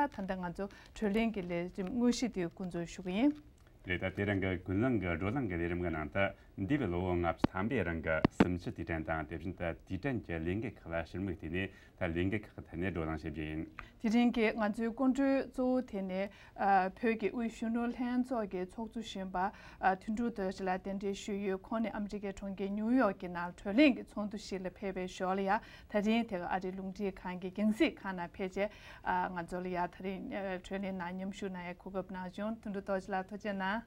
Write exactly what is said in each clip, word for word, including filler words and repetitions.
ད་ལྟ་ང་ཚོ་བགྲོ་གླེང་གི་ལས་རིམ་དངོས་གཞི་དེ་འགོ་འཛུགས་ཞུ་གི་ཡིན། རེད། ད་དེ་རིང་གི་ཀུན་གླེང་གི་བགྲོ་གླེང་གི་ལས་རིམ་གྱི་ནང་དུ་འདས་པའི་ལོ་ངོ་ལྔ་བཅུ་ཐམ་པའི་རིང་གི་སུམ་ཅུ་དུས་དྲན་དང་། དེ་བཞིན་དུ་དུས་དྲན་གྱི་ལས་འགུལ་ཁག་ལ་ཕྱིར་མིག་བལྟས་ནས། ད་ལས་འགུལ་ཁག་གི་ཐད་ནས་བགྲོ་གླེང་བྱེད་རྒྱུ་ཡིན། དེ་རིང་གི་ང་ཚོའི་སྐུ་མགྲོན་གཙོ་བོ་དེ་ནི་ཨ་བོད་ཀྱི་དབུས་གཞོན་ནུ་ལྷན་ཚོགས་ཀྱིས་ཚོགས་གཙོ་གཞོན་པ་ཨ་དོན་གྲུབ་རྡོ་རྗེ་ལགས་གདན་འདྲེན་ཞུས་ཡོད། ཁོང་ནི་ཨ་མི་རི་ཀའི་གྲོང་ཁྱེར་ཉིའུ་ཡོག་གི་ནང་བགྲོ་གླེང་གི་ཚོགས་འདུ་ཞིག་ལ་ཕེབས་པའི་ཞོར་ལ་ཡ། ད་རིང་དེ་ག་ཨ་རིའི་རླུང་འཕྲིན་ཁང་གི་རྒྱང་སྲིང་ཁང་ནང་ཕེབས་རྗེས་ཨ་ང་ཚོ་ལ་ཡ་ད་རིང་ཨ་བགྲོ་གླེང་ནང་མཉམ་ཞུགས་གནང་ཡའི་གོ་སྐབས་གནང་བྱུང་། དོན་གྲུབ་རྡོ་རྗེ་ལགས་ཐུགས་རྗེ་གནང་།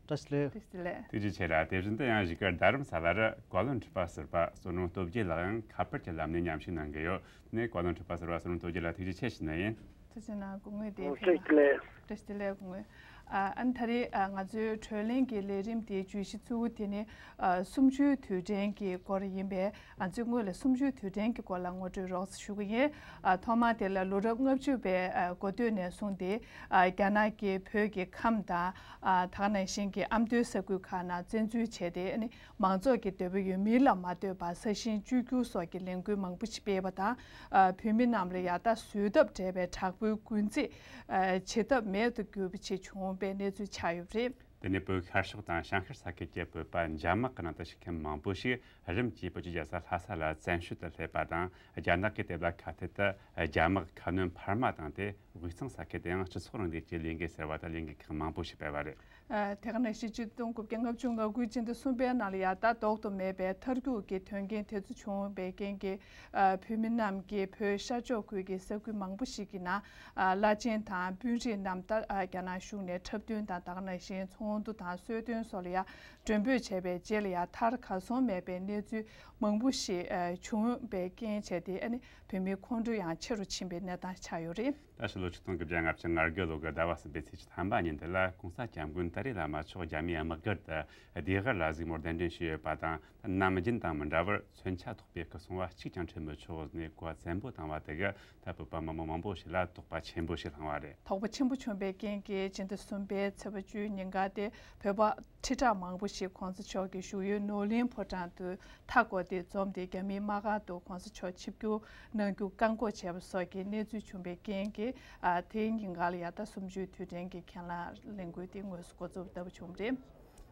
བཀྲ་ཤིས་བདེ་ལེགས། བཀྲ་ཤིས་བདེ་ལེགས། ཐུགས་རྗེ་ཆེ་ལགས། དེ་བཞིན་དུ་ཡང་གཞིས་ཀ་རྡ་རམ་ས་ལར་བཀའ་བློན་ཁྲི་པ་ཟུར་པ་བསོད་ནམས་སྟོབས་རྒྱལ་ལགས་ཡང་ཁ་པར་གྱི་ལམ་ནས་མཉམ་ཞུགས་གནང་གི་ཡོད། ནས་བཀའ་བློན་ཁྲི་པ་ཟུར་པ་བསོད་ནམས་སྟོབས་རྒྱལ་ལགས་ཐུགས་རྗེ་ཆེ་ཞུ་ནི་ཡིན། ཐུགས་རྗེ་གནང་། སྐུ་ངོ་བདེ་འོ་ཕེབས་བཀྲ་ཤིས་བདེ་ལེགས། བཀྲ་ཤིས་བདེ་ལེགས་སྐུ་ངོ། ཨ་ཨ་ནི་ད་རེས་ཨ་ང་ཚོའི་བགྲོ་གླེང་གི་ལས་རིམ་དེའི་བརྗོད་གཞི་གཙོ་བོ་དེ་ནི་ཨ་གསུམ་བཅུའི་དུས་དྲན་གྱི་སྐོར་ཡིན་པས། ང་ཚོས་སྔོན་ལ་གསུམ་བཅུའི་དུས་དྲན་གྱི་སྐོར་ལ་ངོ་སྤྲོད་རོགས་ཞུ་གི་ཡིན། ཨ་ཐོག་མར་དེ་ལ་ལོ་རབས་ལྔ་བཅུ་པའི་ཨ་འགོ་སྟོད་ནས་བཟུང་སྟེ་ཨ་རྒྱ་ནག་གིས་བོད་ཀྱི་ཁམས་དང་ཨ་ད་ག་ནང་བཞིན་གྱི་ཨ་མདོའི་ས་ཁུལ་ཁག་ནང་བཙན་འཛུལ་བྱས་ཏེ། ཨ་ནི་མང་ཚོགས་ཀྱི་འདོད་པ་ཡོད་མིན་ལ་མ་ལྟོས་པར་ས་ཞིང་བཅོས་བསྒྱུར་སོགས་ཀྱི་ལས་འགུལ་མང་པོ་ཞིག་སྤེལ་བ་དང་། ཨ་བོད་མི་རྣམས་ལ་ཡང་ད་བཟོད་ཐབས་བྲལ་བའི་དྲག་པོའི་རྒོལ་རྩེད་ཨ་བྱེད་ཐབས་མེད་དུ་གྱུར་པ་ཞིག་བྱུང་བའི་གནས་ཚུལ་ཆགས་ཡོད་པ་རེད། དེ་ནས་བོད་ཤར་ཕྱོགས་དང་བྱང་ཤར་ས་ཁུལ་གྱི་བོད་པ་འཇབ་དམག་གི་ནང་དུ་ཞུགས་མཁན་མང་པོ་ཞིག་རིམ་གྱིས་བོད་ཀྱི་རྒྱལ་ས་ལྷ་ས་ལ་བཙན་བྱོལ་དུ་སླེབས་པ་དང་། རྒྱ་ནག་གིས་དེ་ལ་ཁ་གཏད་དུ་རྒྱ་དམག་ཁ་སྣོན་འཕར་མ་བཏང་སྟེ། དབུས་གཙང་ས་ཁུལ་དུ་ཡང་སྤྱི་ཚོགས་རིང་ལུགས་ཀྱི་ལས་འགུལ་ཟེར་བ་དང་ལས་འགུལ་ཁག་མང་པོ་ཞིག་སྤེལ་བ་རེད། ཨ་དེ་ག་ནང་བཞིན་ཆིག་སྟོང་དགུ་བརྒྱ་ལྔ་བཅུ་ང་དགུའི་སྤྱི་ཟླ་གསུམ་པའི་ནང་ལ་ཡང་ད་ལྡོག་ཏུ་མེད་པའི་མཐར་གཏུགས་ཀྱི་དོན་རྐྱེན་དེ་ཚོ་བྱུང་བའི་རྐྱེན་གྱིས། ཨ་བོད་མི་རྣམས་ཀྱིས་བོད་ཤར་ཕྱོགས་ཁུལ་གྱི་ས་ཁུལ་མང་པོ་ཞིག་གི་ནང་ཨ་བླ་ཆེན་དང་དཔོན་རིགས་རྣམས་ད་ཨ་རྒྱ་ནག་གཞུང་ནས་འཁྲབ་སྟོན་དང་། ད་ག་ནང་བཞིན་ཚོགས་འདུ་དང་གསོལ་སྟོན་སོགས་ལ་ཡང་མགྲོན་འབོད་བྱས་པའི་རྗེས་ལ་ཡང་མཐར་གར་སོང་མེད་པའི་གནས་ཚུལ་མང་པོ་ཞིག་ཨ་བྱུང་བའི་རྐྱེན་བྱས་ཏེ། ཨ་ནི་བོད་མིའི་ཁོང་ཁྲོ་ཡང་ཆེ་རུ་ཕྱིན་པའི་གནས་སྟངས་ཆགས་ཡོད་རེད། ད་ཕྱི་ལོ་ཆིག་སྟོང་དགུ་བརྒྱ་ལྔ་བཅུ་ང་དགུ་ལོ་གི་ཟླ་བ་གསུམ་པའི་ཚེས་བཅུ་ཐམ་པ་ཉིན་དེ་ལ་༸གོང་ས་༸སྐྱབས་མགོན་ཏཱ་ལའི་བླ་མ་མཆོག་རྒྱ་མིའི་དམག་སྒར་དུ་བདེ་སྒར་ལ་གཟིགས་མོ་གདན་འདྲེན་ཞུས་ཡོད་པ་དང་། ནམ་རྒྱུན་དང་མི་འདྲ་བར་མཚོན་ཆ་ཐོགས་པའི་སྐུ་སྲུང་བ་གཅིག་ཀྱང་ཁྲིད་མི་ཆོག་ནས་བཀའ་བཙན་པོ་བཏང་བ་དེ་གིས་ད་བོད་པ་མི་མང་མང་པོ་ཞིག་ལ་དོགས་པ་ཆེན་པོ་ཞིག་བསླངས་བ་རེད། དོགས་པ་ཆེན་པོ་བྱུང་བའི་རྐྱེན་གྱིས་སྤྱི་ཟླ་གསུམ་པའི་ཚེས་པ་བཅུའི་ཉིན་ཀ་དེ་བོད་པ་ཁྲི་ཕྲག་མང་པོ་ཞིག་༸གོང་ས་མཆོག་གི་བཞུགས་ཡུལ་ནོར་གླིང་ཕོ་བྲང་དུ་མཐའ་བསྐོར་ཏེ་འཛོམས་ཏེ། རྒྱ་མིའི་དམག་སྒར་དུ་༸གོང་ས་མཆོག་ཆིབས་བསྒྱུར་གནང་རྒྱུ་བཀག་འགོག་བྱས་པ་སོགས་ཀྱི་གནས་ཚུལ་བྱུང་བའི་རྐྱེན་གྱིས། ཨ་དེའི་ཉིན་ཀ་ལ་ཡང་ད་གསུམ་བཅུའི་དུས་དྲན་གྱི་ཁས་བླངས་ལས་འགུལ་དེ་དངོས་སུ་འགོ་འཛུགས་ལྟ་བུ་བྱུང་བ་རེད།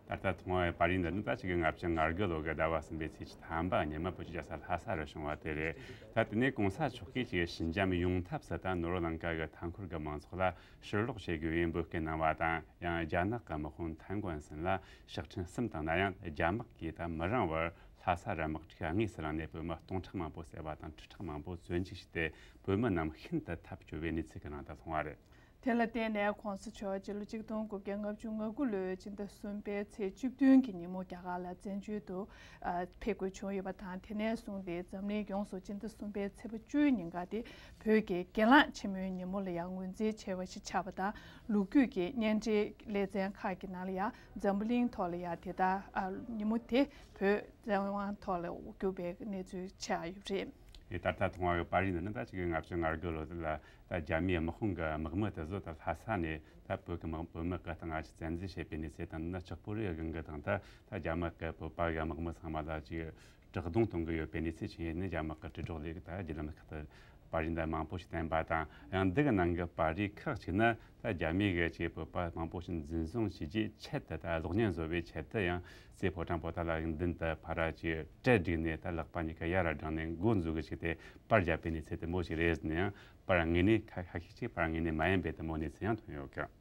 ད་ལྟ་མཐོང་བའི་པར་རིས་འདི་ནི་ད་ཆིག་སྟོང་ལྔ་བཅུ་ང་དགུ་ལོ་གི་ཟླ་བ་གསུམ་པའི་ཚེས་བཅུ་ཐམ་པ་ཉིན་མ་བོད་ཀྱི་རྒྱལ་ས་ལྷ་ས་རུ་བྱུང་བ་དེ་རེད། ད་དེ་ནས་༸གོང་ས་མཆོག་གིས་ཅིག་ཞི་འཇམ་ཡོང་ཐབས་སུ་ད་ནོར་བུ་ལང་ཀ་གི་མཐའ་འཁོར་གྱི་མང་ཚོགས་ལ་ཕྱིར་ལོག་བྱེད་དགོས་པའི་འབོད་སྐུལ་གནང་བ་དང་། ཡང་རྒྱ་ནག་གི་དམག་དཔོན་ཐན་ཀོན་སན་ལ་ཕྱག་ཕྲེང་གསུམ་བཏང་ན་ཡང་། རྒྱ་དམག་གིས་ད་མི་རིང་བར་ལྷ་ས་རུ་དམག་འཁྲུག་དངོས་སུ་ལངས་ནས་བོད་མི་སྟོང་ཕྲག་མང་པོ་བསད་པ་དང་། ཁྲི་ཕྲག་མང་པོ་བཙོན་འཇུག་བྱས་ཏེ། བོད་མི་རྣམས་ཤིན་ཏུ་འཐབ་སྐྱོ་བའི་གནས་ཚུལ་གྱི་ནང་དུ་ལྷུང་བ་རེད། དེ་ལ་བརྟེན་ནས་༸གོང་ས་མཆོག་སྤྱི་ལོ་ཆིག་སྟོང་དགུ་བརྒྱ་ལྔ་བཅུ་ང་དགུ་ལོའི་སྤྱི་ཟླ་གསུམ་པའི་ཚེས་བཅུ་བདུན་གྱི་ཉིན་མོ་རྒྱ་གར་ལ་བཙན་བྱོལ་དུ་ཨ་ཕེབས་དགོས་བྱུང་ཡོད་པ་དང་། དེ་ནས་བཟུང་སྟེ་འཛམ་གླིང་ཡོངས་སུ་སྤྱི་ཟླ་གསུམ་པའི་ཚེས་པ་བཅུའི་ཉིན་ཀ་དེ་བོད་ཀྱི་གྱེན་ལངས་ཆེན་མོའི་ཉིན་མོ་ལ་ཡང་ངོས་འཛིན་བྱེད་པ་ཞིག་ཆགས་པ་དང་། ལོ་རྒྱུས་ཀྱི་བརྙན་འཕྲིན་ལེ་ཚན་ཁག་གི་ནང་ལ་ཡང་འཛམ་བུ་གླིང་ཐོག་ལ་ཡང་དེ་ལྟར་ཨ་ཉིན་མོ་དེ་བོད་བཙན་དབང་ཐོག་ལ་བསྒྱུར་བའི་གནས་ཚུལ་ཆགས་ཡོད་པ་རེད། ད་ལྟ་མཐོང་བའི་པར་རིས་འདི་ནི་ད་ཆིག་སྟོང་ལྔ་བཅུ་ང་དགུ་ལོ་ལ་ད་རྒྱ་མིའི་དམག་དཔུང་གི་དམག་མི་དེ་ཚོ་ད་ལྷ་ས་ནས་ད་བོད་ཀྱི་དམག་བོད་མི་གི་ད་སྔ་ཕྱི་བཙན་འཛུལ་བྱས་པའི་གནས་ཚུལ་དང་། ནི་ལྕགས་པོ་རིའི་སྒང་གི་དང་། ད་ད་རྒྱ་དམག་གིས་བོད་པ་གི་དམག་མི་ཚང་མ་ལ་ཅིག་དྲག་རྡུང་གཏོང་གི་ཡོད་པའི་གནས་ཚུལ་ཅིག་ཡིན་ནི། རྒྱ་དམག་གི་དྲིལ་སྒྲོག་ལས་ད་བརྒྱུད་ལམ་ཁག་ཏུ་པར་རིས་འདི་མང་པོ་ཞིག་བསྟན་པ་དང་། ཡང་འདི་གི་ནང་གི་པར་རིས་ཁག་ཅིག་ནི་ད་རྒྱ་མི་གིས་ཅིག་བོད་པ་མང་པོ་ཞིག་འཛིན་བཟུང་བྱས་རྗེས་ཆེད་དུ། ད་གློག་བརྙན་བཟོ་བའི་ཆེད་དུ་ཡང་རྩེ་ཕོ་བྲང་པོ་ཏ་ལ་གི་མདུན་དུ་ཕར་ར་ཅིག་གྲལ་བསྒྲིགས་ནས། ད་ལག་པ་གཉིས་ཀ་ཡར་ར་བསྒྲེངས་ནས་འགོ་འཛུགས་གི་ཅིག་དེ་པར་བརྒྱབ་པའི་གནས་ཚུལ་དེ་མོ་ཞིག་རེད་ཟེར་ནས། ཡང་པར་དངོས་གནས་ཁ་ཁ་ཤས་ཅིག་པར་དངོས་གནས་མ་ཡིན་པའི་དེ་མོ་གནས་ཚུལ་ཡང་ཐོན་ཡོད་ཀྱང་།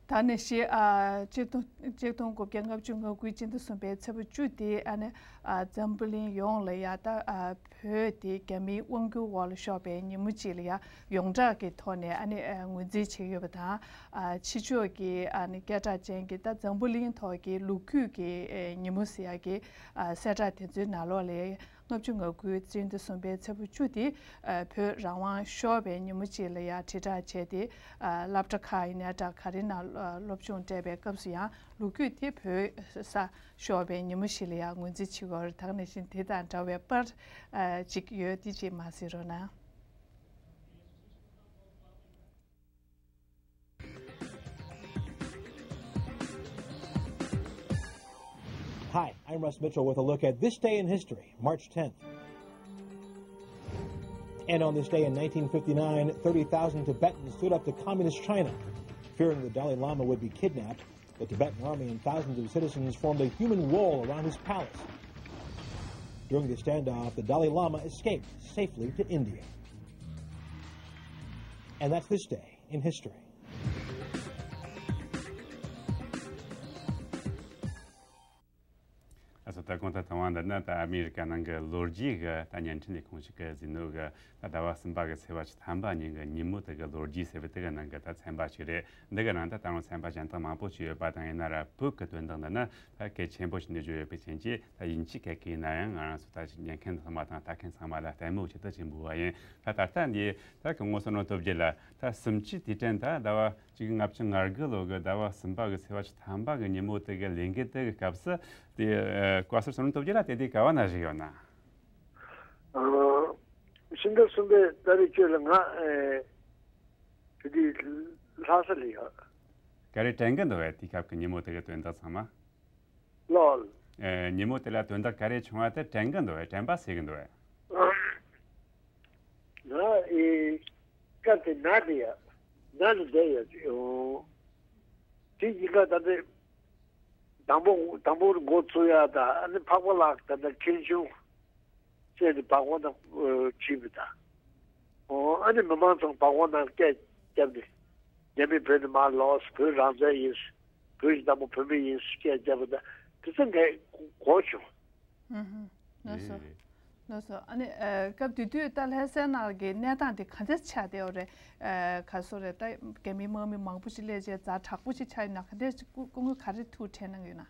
ད་ནི་ཞེས་ཨ་ཆིག་སྟོང་ཆིག་སྟོང་དགུ་བརྒྱ་ལྔ་བཅུ་ང་དགུའི་སྤྱི་ཟླ་གསུམ་པའི་ཚེས་པ་བཅུ་དེ་ཨ་ནི་ཨ་འཛམ་བུ་གླིང་ཡོངས་ལ་ཡ་ད་ཨ་བོད་དེ་རྒྱ་མིའི་དབང་སྒྱུར་འོག་ལ་ཤོར་བའི་ཉིན་མོ་ཅིག་ལ་ཡ་ཡོངས་གྲགས་ཀྱི་ཐོག་ནས་ཨ་ནི་ཨ་ངོས་འཛིན་བྱེད་ཀྱི་ཡོད་པ་དང་། ཨ་ཕྱི་ཕྱོགས་ཀྱི་ཨ་ནི་སྐད་གྲགས་ཅན་གྱི་ད་འཛམ་བུ་གླིང་ཐོག་གི་ལོ་རྒྱུས་ཀྱི་ཨེ་ཉིན་མོ་ཟེར་ཡ་གི་ཨ་གསལ་བསྒྲགས་དེ་ཚོའི་ནང་ལོགས་ལ། ལྔ་བཅུ་ང་དགུའི་སྤྱི་ཟླ་གསུམ་པའི་ཚེས་པ་བཅུ་དེ་ཨ་བོད་རང་དབང་ཤོར་བའི་ཉིན་མོ་ཅིག་ལ་ཡ་དྲིལ་བསྒྲགས་བྱས་ཏེ། ཨ་སློབ་གྲྭ་ཁག་ཡིན་ནའི་འདྲ། ག་རེ་ནང་ཨ་སློབ་སྦྱོང་སྤྲད་པའི་སྐབས་སུ་ཡང་ལོ་རྒྱུས་དེ་བོད་ས་ཤོར་བའི་ཉིན་མོ་ཞིག་ལ་ཡ་ངོས་འཛིན་བྱེད་ཀྱི་ཡོད་རེད། ད་ག་ནང་བཞིན་དེ་དང་འདྲ་བའི་པར་ཨ་ཅིག་ཡོད། དེ་ཅིག་མར་གཟིགས་རོགས་གནང་། Hi, I'm Russ Mitchell with a look at this day in history, March tenth. And on this day in nineteen fifty-nine, thirty thousand Tibetans stood up to communist China. Fearing the Dalai Lama would be kidnapped, the Tibetan army and thousands of citizens formed a human wall around his palace. During the standoff, the Dalai Lama escaped safely to India. And that's this day in history. ཨ་ས་ད་གོང་ད་དང་བ་འདི་ནི་ད་ཨ་མི་རི་ཀ་ནང་གི་ལོ་རྒྱུས་གི་ད་བརྙན་འཕྲིན་ལས་ཁུངས་ཤིག་གི་ཟིན་ནོ་གི་ད་ཟླ་བ་གསུམ་པ་གི་ཚེས་པ་བཅུ་ཐམ་པ་ཉིན་གི་ཉིན་མོ་དེ་གི་ལོ་རྒྱུས་ཟེར་བའི་དེ་གི་ནང་གི་ད་ཚན་པ་ཞིག་རེད། འདི་གི་ནང་ད་ད་རུང་ཚན་པ་གཞན་དག་མང་པོ་ཞིག་ཡོད་པ་དང་། ཡིན་ན་ར་བོད་གི་དོན་དག་འདི་ནི་ད་གལ་ཆེན་པོ་ཞིག་ནས་བརྗོད་ཡོད་པའི་རྐྱེན་གྱིས། ད་ཡིན་གཅིག་གལ་གི་ཡིན་ན་ཡང་ང་རང་ཚོ་ད་ཉན་མཁན་ཚང་མ་དང་ལྟ་མཁན་ཚང་མ་ལ་ལྟད་མོ་ཆེད་དུ་ཅིག་འབུལ་བ་ཡིན། ད་ད་ལྟ་འདི་ད་གི་ངོ་སོ་ནོ་སྟོབས་རྒྱལ་ལ་ད་སུམ་ཅུ་དུས་དྲན་ད་ཟླ་བ་གཅིག་ལྔ་བཅུ་ང་དགུ་ལོ་གི་ཟླ་བ་གསུམ་པ་གི་ཚེས་པ་བཅུ་ཐམ་པ་གི་ཉིན་མོ་དེ་གི་ལས་འགུལ་དེ་གི་སྐབས་སུ་དེ་ཨ་བཀའ་ཟུར་བསོད་ནམས་སྟོབས་རྒྱལ་ལ་དེ་དུས་ག་བ་ན་བཞུགས་ཡོད་ན། ཨ། ཕྱི་ཟླ་གསུམ་པའི་ཏ་རིག་བཅུ་ལ་ང་ཨེ་དེ་དུས་ལྷ་ས་ལ་ཡོད། ག་རེ་དྲན་གི་འདུག་བས་དེ་སྐབས་ཀྱི་ཉིན་མོ་དེ་གི་དོན་དག་ཚང་མ། ལོ། ཨེ། ཉིན་མོ་དེ་ལ་དོན་དག་ག་རེ་བྱུང་བ་དེ་དྲན་གི་འདུག་བས། དྲན་པ་སད་གི་འདུག་བས། ང་ཨེ་སྐབས་དེ་ན་དེ་ཡ་ན་ནི་བསྡད་ཡོད་ཡོང་། དེ་ཡིན་ཁ་ད་ལྟ་དང་པོ་དང་པོར་འགོ་ཚུགས་ཡ་ད་ཨ་ནི་འཕགས་པ་ལགས་ད་ལྟ་མཁན་ཆུང་བཅས་ནི་བག་བ་དང་བྲིས་པ་ད། ཨོ་ཨ་ནི་མི་མང་ཚང་བག་བ་ནང་སྐད་བརྒྱབ་ནས་རྒྱ་མི་བོད་ནས་མར་ལོག་བོད་རང་བཙན་ཡིན། བོད་ཀྱི་བདག་པོ་བོད་མི་ཡིན་ཟེར་སྐད་བརྒྱབ་པ་དང་དེ་ཚོ་ངས་གོ་བྱུང་། ཨུ་ཧུམ། ལགས་སོ། རེད་རེད། ལགས་སོ། ཨ་ནི་ཨ་སྐབས་དེ་དུས་ད་ལྷ་སའི་ནང་གི་གནས་སྟངས་དེ་ག་འདྲ་ཆགས་བསྡད་ཡོད་རེད། ཨ་ག་སོ་རེད། ད་རྒྱ་མི་དམག་མི་མང་པོ་ཞིག་སླེབས་བྱས་ཛ་དྲག་པོ་ཞིག་ཆགས་ཡོད་ན། ག་འདྲ་ཞིག་སྐུ་སྐུ་ངོ་ག་རེ་ཐུགས་དྲན་གནང་གི་ཡོད་ན།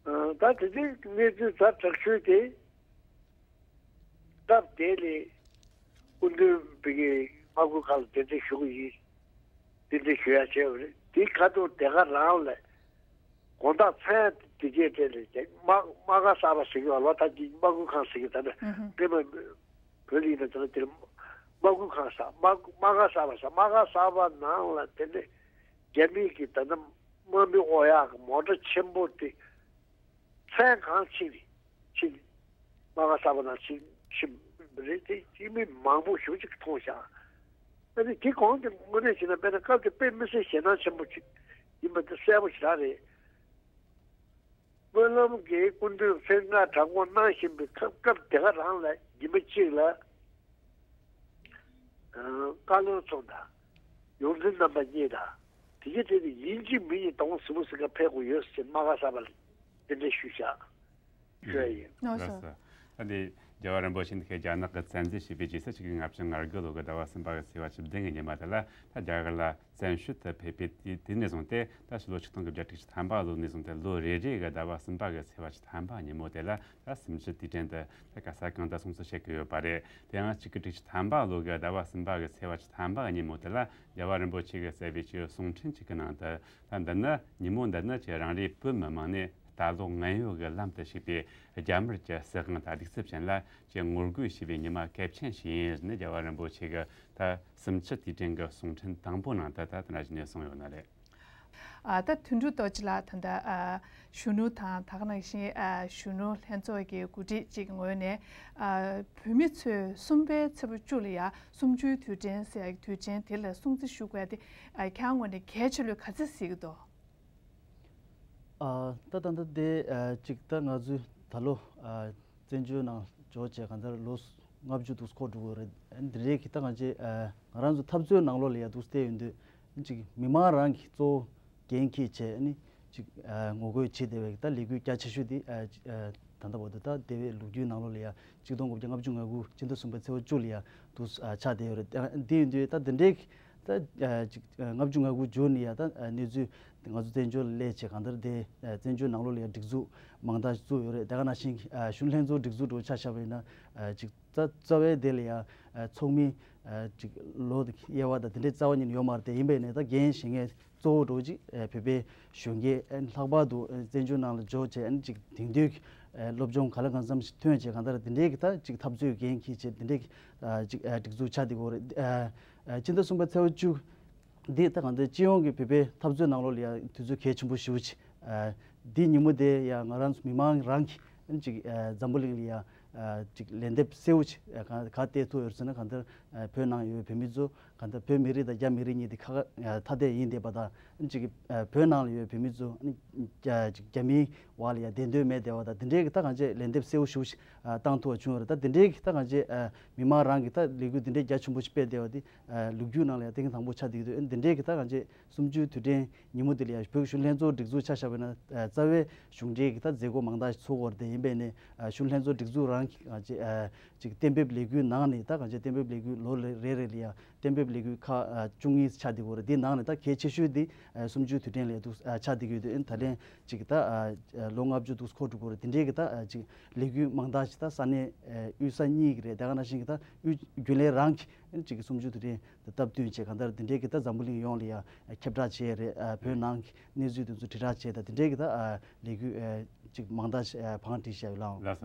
ཨ་ད་དེ་དུས་གནས་ཚུལ་ཛ་དྲག་ཤོས་དེ། སྐབས་དེ་ལས་སྐུ་མདུན་བོད་ཀྱི་དམག་ཁུལ་ཁང་ལ་གདན་འདྲེན་ཞུ་གི་ཡིན། གདན་འདྲེན་ཞུ་ཡ་བྱས་པ་རེད། དེའི་ཁ་ཐུག་དེ་ག་རང་ལ་དགོང་དག་མཚན་དེ་གའི་གྲས་ལས་དེ་དམག་དམག་སྒར་གསར་པ་ཟེར་གྱི་ཡོད་ལོ། ད་ཀྱི་དམག་ཁུལ་ཁང་ཟེར་གྱི་ད་ནི་ཨུ་ཧུ། དེ་མ་བོད་ལ་ཡིན་ན་ད་ནི་དེར་དམག་ཁུལ་ཁང་ཟེར། དམག་དམག་སྒར་གསར་པ་ཟེར། དམག་སྒར་གསར་པ་ནང་ལ་དེ་ནི་རྒྱ་མི་གི་ད་ནི་དམག་མི་ཨོ་ཡག་གི་མོ་ཊ་ཆེན་པོ་དེ། མཚན་གང་ཕྱིན་ནས་ཕྱིན་ནས་དམག་སྒར་གསར་པ་ནང་ཕྱིན་ཕྱིན་པ་རེད། དེ་སྐྱེས་མི་མང་པོ་ཞེ་པོ་ཅིག་མཐོང་བཞག་ཨ་ནི་དེ་གོང་དུ་དངོས་གནས་བྱས་ན་དཔེར་ན་སྐབས་དེ་དཔེ་མི་སྲིད་ཞེད་སྣང་ཆེན་པོ་ཅིག་ཡིན་པ་དེ་གསལ་པོ་ཞེ་དྲག་རེད། སྨོན་ལམ་གྱི་སྐུ་མདུན་མཚན་སྔ་དྲག་པོ་གནང་བཞིན་པའི་སྐབས་སྐབས་དེ་ག་རང་ལ་ཉི་མ་གཅིག་ལ། བཀའ་བློན་ཚོ་དང་ཡོངས་འཛིན་རྣམ་པ་གཉིས་དང་དེ་གའི་གྲས་དེ་ཡིན་གཅིག་མིན་གཉིས་དང་པོ་གཟིགས་མོ་གཟིགས་ག་ཕེབས་དགོས་ཡོད་ཟེར་དམག་སྒར་གསར་པ་ལ་གདན་འདྲེན་ཞུས་བཞག་ཞུ་ཡ་ཡིན། ལགས་སོ། ལགས་སོ། ད་འདི་རྒྱལ་བ་རིན་པོ་ཆེ་འདི་གའི་རྒྱ་ནག་གི་བཙན་འཛུལ་བྱས་པའི་རྗེས་སུ་ཆིག་སྟོང་དགུ་བརྒྱ་ང་བཅུ་ང་དགུ་ལོ་གི་ཟླ་བ་གསུམ་པ་གི་ཚེས་པ་བཅུ་བདུན་གི་ཉི་མ་དེ་ལ་ད་རྒྱ་གར་ལ་བཙན་བྱོལ་དུ་ཕེབས་པའི་དུས་དེ་ནས་བཟུང་སྟེ་ད་ཕྱི་ལོ་ཆིག་སྟོང་དགུ་བརྒྱ་དྲུག་ཅུ་ཐམ་པ་ལོ་ནས་བཟུང་སྟེ་ལོ་རེ་རེ་གི་ཟླ་བ་གསུམ་པ་གི་ཚེས་པ་བཅུ་ཐམ་པ་ཉིན་མོ་དེ་ལ། ད་སུམ་ཅུ་དུས་དྲན་དུ་ད་ག་ས་གང་དུ་སྲུང་བརྩི་བྱེད་ཀྱི་ཡོད་པ་རེད། དེ་ཡང་གཅིག་དགུ་དྲུག་ཅུ་ཐམ་པ་ལོ་གི་ཟླ་བ་གསུམ་པ་གི་ཚེས་པ་བཅུ་ཐམ་པ་གི་ཉིན་མོ་དེ་ལ་རྒྱལ་བ་རིན་པོ་ཆེ་གིས་སྩལ་བའི་ཆེད་གསུང་འཕྲིན་གཅིག་གི་ནང་དུ། ད་འདི་ནི་ཉིན་མོ་འདི་ནི་ཀྱི་རང་རེའི་བོད་མི་མང་ནས་ལྟ་ལོག་ངན་གཡོ་གི་ལམ་དུ་ཞུགས་པའི་རྒྱ་དམར་གྱི་སྲིད་དབང་དང་གདུག་རྩུབ་ཅན་ལ་ཀྱི་ངོ་རྒོལ་བྱེད་པའི་ཉི་མ་གལ་ཆེན་ཞིག་ཡིན་ནས་རྒྱལ་བ་རིན་པོ་ཆེ་གིས་ད་སུམ་ཅུ་དུས་དྲན་གྱི་གསུང་འཕྲིན་དང་པོ་ནང་དུ་ད་དེ་འདྲ་ཞིག་ནས་གསུངས་ཡོད་ནི་རེད། ཨ་ད་དོན་གྲུབ་རྡོ་རྗེ་ལགས། ད་ལྟ་ཨ་གཞོན་ནུ་དང་ད་ག་ནང་བཞིན་ཨ་གཞོན་ནུ་ལྷན་ཚོགས་ཀྱི་འགོ་ཁྲིད་ཅིག་གི་ངོས་ནས་ཨ་བོད་མི་ཚོས་གསུམ་པའི་ཚེས་པ་བཅུ་ལ་ཡ་གསུམ་བཅུའི་དུས་དྲན་ཟེར་ཡ་གི་དུས་ཆེན་དེ་ལ་སྲུང་བརྩི་ཞུ་དགོས་དེ་ཨ་ཁྱེད་རང་ངོས་ནས་གལ་ཆེ་ལོས་ག་ཚོད་གཟིགས་ཀྱི་འདུག་ཨ་ད་ད་ལྟ་དེ་ཨ་ཅིག་ད་ང་ཚོའི་ད་ལོ་ཨ་བཙན་བྱོལ་ནང་འབྱོར་བྱས་གང་ལྟར་ལོ་ལྔ་བཅུ་འདུག་འཁོར་འགྲོ་གི་རེད། འདི་རེད་གི་ད་ང་ཚོའི་ཨ་ང་རང་ཚོ་འཐབ་རྩོད་ནང་ལོགས་ལ་ཡ་འདུག་བལྟས་ཡོང་དུས་ཅིག་མི་མང་རང་གི་གཙོ་བོ་འགན་འཁྱེར་བྱས་ཨ་ནི་ཅིག་ཨ་ངོ་རྒོལ་བྱེད་བསྡད་པའི་ད་ལས་འགུལ་རྒྱ་ཆེ་ཤོས་དེ་ཨ་ཅིག་ཨ་ད་ལྟ་བར་དུ་ད་འདས་པའི་ལོ་རྒྱུས་ནང་ལོགས་ལ་ཡ་གཅིག་སྟོང་དགུ་བརྒྱ་ལྔ་བཅུ་ང་དགུ་སྤྱི་ཟླ་གསུམ་པའི་ཚེས་པ་བཅུ་ལ་ཡ་འདུག་ཨ་ཆགས་བསྡད་ཡོད་རེད། ཨ་འདི་ཡིན་དུས་ད་འདི་འདྲའི་ད་ཨ་ཅིག་ཨ་ལྔ་བཅུ་ང་དགུ་མཇུག་ནས་ཡ་ད་ཨ་གནས་ཚུལ་ང་ཚོ་བཙན་བྱོལ་ལ་སླེབས་བྱས་གང་ལྟར་དེ་ཨ་བཙན་བྱོལ་ནང་ལོགས་ལ་ཡ་སྒྲིག་འཛུགས་མང་དག་བཙུགས་ཡོད་རེད། དེ་ག་ནང་བཞིན་ཨ་གཞོན་ལྷན་ཚོགས་སྒྲིག་འཛུགས་འགྲོ་ཆ་བཞག་པ་ཡིན་ན་ཨ་ཅིག་རྩ་རྩ་བའི་དེ་ལ་ཡ་ཨ་ཚོགས་མི་ཨ་ཅིག་ལོ་དབྱེ་བ་དང་དེ་འདྲའི་རྩ་བ་ཉིད་ཡོད་མ་རེད། དེ་ཡིན་པས་ནས་ད་འགན་བཞེས་མཁན་གཙོ་བོ་འགྲོ་ཅིག་ཨ་བོད་པའི་གཞོན་སྐྱེས་ཨ་ལྷག་པར་དུ་ཨ་བཙན་བྱོལ་ནང་ལ་འབྱོར་བྱས་ཨ་ཅིག་དེང་དུས་ཨ་སློབ་སྦྱོང་ག་ལ་གང་འཚམ་ཞིག་ཐོན་བྱས་གང་ལྟར་དེ་འདྲའི་གི་ད་ཅིག་འཐབ་རྩོད་འགན་འཁྱེར་བྱས་དེ་འདྲའི་གི་ཨ་ཅིག་ཨ་སྒྲིག་འཛུགས་ཆགས་བསྡད་ཀྱི་ཡོད་རེད། ཨ་ཨ་སྤྱི་ཟླ་གསུམ་པའི་ཚེས་པ་བཅུ། འདི་ད་གང་ལྟར་སྤྱི་ཡོངས་ཀྱི་བོད་པའི་འཐབ་རྩོད་ནང་ལོགས་ལ་ཡང་དུས་ཚོད་གལ་ཆེན་པོ་ཞེ་པོ་ཅིག་ཨ་འདི་ཉིན་མོ་དེ་ཡང་ང་རང་ཚོ་མི་མང་རང་གིས་ཅིག་ཨ་འཛམ་བུ་གླིང་ལ་ཡང་ ཅིག་ལན་འདེབས་གསལ་བོ་ཅིག་ག་ག་སྟེར་ཐུབ་ཡོད་ཟེར་ན། གང་ལྟར་བོད་ནང་ཡོད་བོད་མི་ཚོ་གང་ལྟར་བོད་མི་རིགས་དང་རྒྱ་མི་རིགས་གཉིས་དེ་ཁ་ཁ་ཐ་དད་ཡིན་བསྡད་པ་དང་། ཅིག་བོད་ནང་ལ་ཡོད་བོད་མི་ཚོ་ཅིག་རྒྱ་མིའི་འོག་ལ་ཡང་བདེན་དོན་མེད་བསྡད་པ་དང་། དེ་འདྲའི་གི་ད་གང་ཅི་ལན་འདེབས་གསལ་བོ་ཞེ་པོ་ཅིག་བཏང་ཐུབ་པ་བྱུང་ཡོད་རེད། ད་དེ་འདྲའི་གི་ད་གང་ཅི་མི་མང་རང་གི་ད་ལས་འགུལ་དེ་འདྲའི་རྒྱ་ཆེན་པོ་ཞིག་སྤེལ་བསྡད་པ་དེ་ལོ་རྒྱུས་ནང་ལ་ཡང་ཐེངས་དང་པོ་ཆགས་བསྡད་ཀྱི་འདུག་འདི་འདྲའི་གི་ད་གང་ཅི་གསུམ་བཅུའི་དུས་དྲན་ཉིན་མོ་དེ་ལ་ཡང་བོད་ཀྱི་གཞོན་ལྷན་ཚོགས་སྒྲིག་འཛུགས་ཆ་བཞག་པ་ཡིན་ན། རྩ་བའི་གཞུང་འབྲེལ་གྱི་ད་མཛད་སྒོ་མང་དག་ཞིག་ཚོགས་ཀྱི་ཡོད་རེད། དེ་ཡིན་པས་ནས་གཞོན་ལྷན་ཚོགས་སྒྲིག་འཛུགས་རང་གི་གང་ཅི་ཅིག་གཏན་འབེབས་ལས་འགུལ་ནང་ནས་ད་གང་ཅི་གཏན་འབེབས་ལས་འགུལ་ལོ་རེ་རེ་ལ་ཡང་གཏན་འབེབས་ལས་འགུལ་ཁག་བཅུ་གཉིས་ཆགས་བསྡད་ཀྱི་ཡོད་རེད། དེའི་ནང་ནས་ད་གལ་ཆེ་ཤོས་དེ་གསུམ་བཅུའི་དུས་དྲན་ལ་འདུག་ཆགས་བསྡད་ཀྱི་ཡོད་དུས། ད་ལན་ཅིག་ད་ལོ་ལྔ་བཅུ་འདུག་འཁོར་འགྲོ་གི་ཡོད་རེད། དེ་འདྲའི་གི་ད་ཅིག་ལས་འགུལ་མང་དག་ཅིག་ད་ས་གནས་དབུས་ས་གཉིས་ཀྱི་རེད། དེ་ག་ནང་བཞིན་གྱི་ད་དབུས་རྒྱུན་ལས་རང་གི་ཅིག་གསུམ་བཅུའི་དུས་དྲན་དང་སྟབས་བསྟུན་བྱས་གང་ལྟར་དེ་འདྲའི་གི་ད་འཛམ་བུ་གླིང་ཡོངས་ལ་ཡང་ཁྱབ་བསྒྲགས་བྱས་རེད། བོད་ནང་གི་གནས་ཚུལ་དེ་ཚོ་དྲིལ་བསྒྲགས་བྱས། ད་དེ་འདྲའི་གི་ད་ལས་འགུལ་ཅིག་མང་དག་བང་སྒྲིག་བྱས་ཡོད་ལགས། ལགས་སོ།